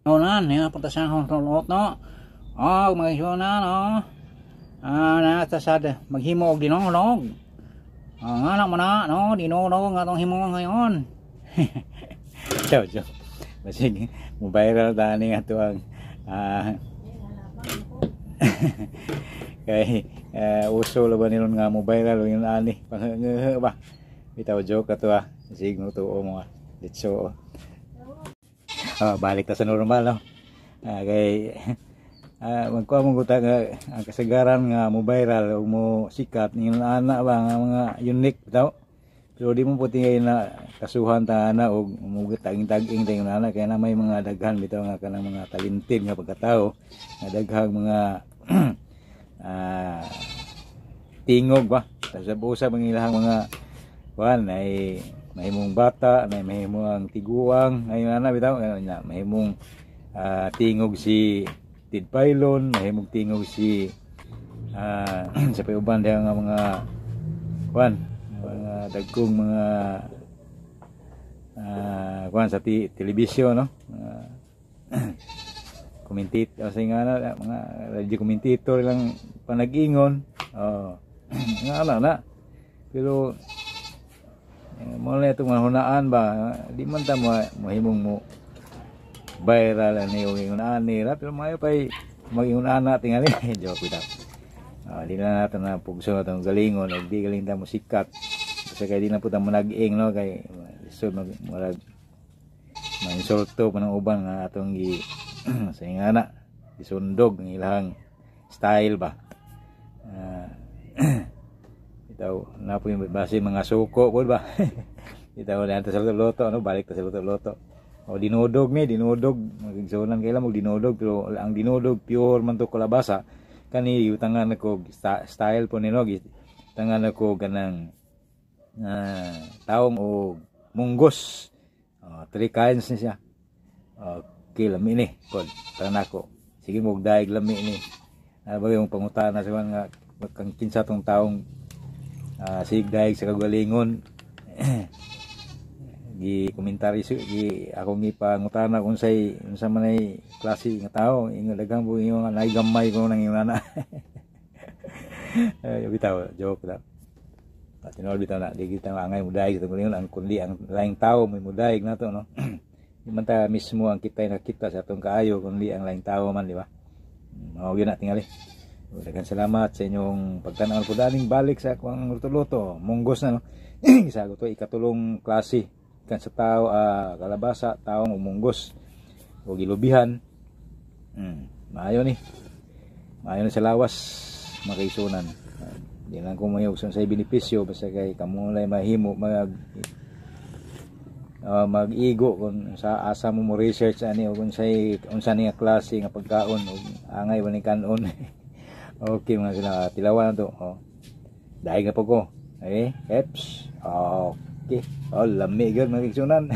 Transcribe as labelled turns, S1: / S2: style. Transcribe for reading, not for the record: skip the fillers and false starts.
S1: Unan, ya punta sa akong luto. Oh, mga igsuonan, oh. Ah, nata sad maghimo og dinolog. Ah, nga na man na, no, dinolog nga atong himo ngayon. Ciao, ciao. Basig mo viral tani nga to ang kay uso la ba nilon nga mo viral yung ani pang ba. Bitaw, joke ka to ah. Sig mo tuo mo ah. Let's go. Oh, balik ta sa normal, no. Kay magkuha mo guta nga ang kasagaran nga mo viral o mo sikat yung ana ba nga mga unique bitaw. Pero di mo po tingay na kasuhan ta ana og mo taging-taging tayo ana kaya na may mga daghan bitaw nga kanang mga talented nga pagkatao nga daghang mga tingog ba sa usab ang ilahang mga kuan ay mahimong bata ay mahimong ang tiguang ay ana bitaw na mahimong tingog si Ted Pylon, mahimong tingog si sa payuban diha nga mga kuan, mga dagkong mga kuan sa telebisyon, no, mga commentate o sa nga na, mga radio commentator lang panag-ingon, oh, nga ana na. Pero mo na itong hunaan ba, di man ta mo mahimong mo viral ani o ingon ani ra, pero mayo pay mag-ingon ana tingali. Joke bitaw. Di na nato na pugso atong galingon og di galing ta mo sikat kasi kay di na po ta mo nag-ing, no, kay so mag murag mainsulto pa ng uban nga atong gi sa nga na isundog ang ilahang style ba. Itaw na po yung base mga suko po ba. Itaw na sa luto, no, balik ta sa luto-luto. O dinudog ni dinudog, magigsunan kay lang dinudog, pero ang dinudog pure man to kalabasa. Kani yutangan ako style po nino, tangan ako ganang taong o munggos. Oh, three kinds ni siya. Okay, lami ni pod tanan ako sige mo daig, lami ni. Bagay yung pangutana sa nga kang kinsa tong taong sig daig sa kagalingon, gi komentaryo gi akong gipangutana kung say unsa man ay klase nga tao. Ingon daghang po ingon nga naay gamay ko nang ingon ana. Ay, bitaw, joke lang. Tinuod bitaw na di kita angay mudaig sa tungod ang kundi ang laing tao may mudaig nato, no. Di man ta mismo ang kitay nakita sa atong kaayo kundi ang laing tao man, di ba? Mao gyud na tingali. Daghang salamat sa inyong pagtan-aw po daning balik sa akong luto-luto. Munggos na, no. Isa ko to ikatulong klase kan sa tao, kalabasa, taong umunggos o gilubihan. Maayo ni. Maayo ni sa lawas, makaisunan. Di lang ko mahimo sa benepisyo basta kay kamo lay mahimo mag mag-igo kung sa asa mo mo research ani o kung say unsa niya klase nga pagkaon o angay ba ni kanon. Okay mga sila, tilawan na to. Oh. Dahil nga po ko. Okay, eps. Okay. Oh, lami gyud, mga igsunan.